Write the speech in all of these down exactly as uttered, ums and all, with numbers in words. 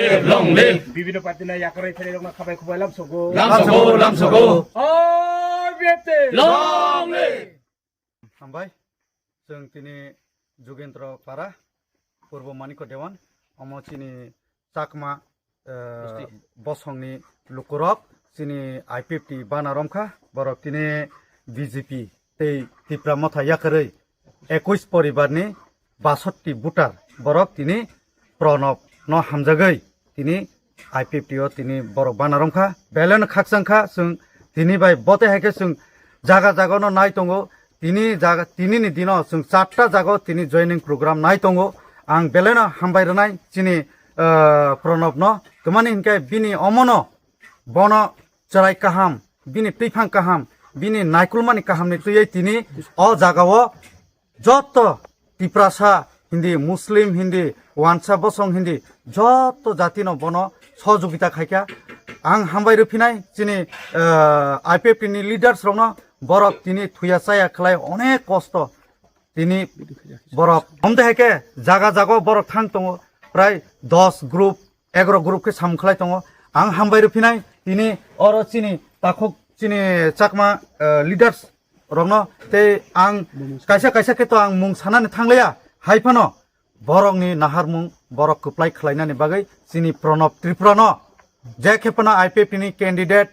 Long live. Bibino party na yakarwi phainairokno khabai khubai lamsogo. Lamsogo, lamsogo. R B F T. Long live. Hambai. Chwng tini Jugendra Para, Purbo Manikya Dewan, omo chini Chakma, eh, bosongni lukurok, chini I P F T bana romkha, borok tini B J P tei Tipra Motha yakarwi ekush poribarni basotti voter borok tini Pranab no hamjagwi tini I P F T o tini borok bana romkha, belai no khakchangkha. Chwng tini bai bote hai khe chwng jaga jaga no nai tongo, tini jaga, tini ni dino chwng charta jaga o tini joining program nai tongo. Ang belai no hambai rwnai chini, ah, Pranab no, twmani hinkhe bini omono bono chwrai kaham, bini twiphang kaham, bini naikulmani kahamni twiwi tini o jagao joto Tiprasa hindi, Muslim hindi, Wansa bosong hindi, joto jatino bono sohojogita khaikha. Ang hambai rwphinai chini, eh, I P F T ni leaders rokno, borok tini thuya chaya khlai onek kosto tini borok. Omte hai khe jaga jaga borok thang tongo, prai dos group, egaro group khe samung khlai tongo. Ang hambai rwphinai tini oro chini takhuk chini Chakma, eh, leaders rokno tei ang kaisa kaisa khe to ang mung sanani thangliya, hai phano borokni naharmung borok kwplai khlainani bagwi chini Pranab Tripura no je khe phano I P F T ni candidate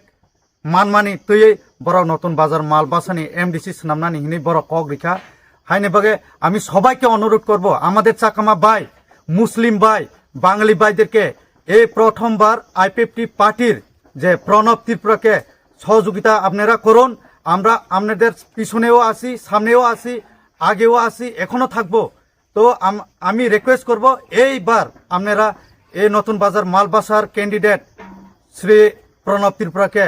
manmani twiwi borok Notun Bazar Malbasani M D C swnamnani hinwi borok kok rikha. Haini bagwi ami sobaike onurodh korbo, amader Chakma bhai, Muslim bhai, Bangali bhaiderke ei prothombar I P F T partyr je Pranab Tripurake সহযোগিতা আপনারা করুন। আমরা আপনাদের পিছনেও আছি, সামনেও আছি, আগেও আছি, এখনো থাকবো। তো আম-, আমি রিকোয়েস্ট করব, এইবার আপনারা এই নতুন বাজার মালবাসার ক্যান্ডিডেট শ্রী প্রণব ত্রিপুরাকে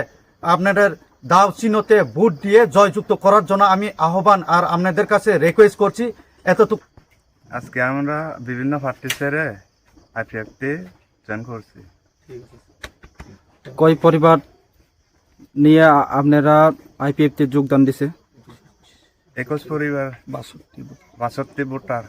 আপনাদের দাও চিহ্নতে ভোট দিয়ে জয়যুক্ত করার জন্য আমি আহ্বান আর আপনাদের কাছে রিকোয়েস্ট করছি। এতটুকু। আজকে আমরা বিভিন্ন পার্টি ছেড়ে আইপিএফটি জয়েন করছি। কয় পরিবার নিয়ে আ-, আপনারা আইপিএফটি যোগদান দিছে? একুশ পরিবার, বাষট্টি ভোটার।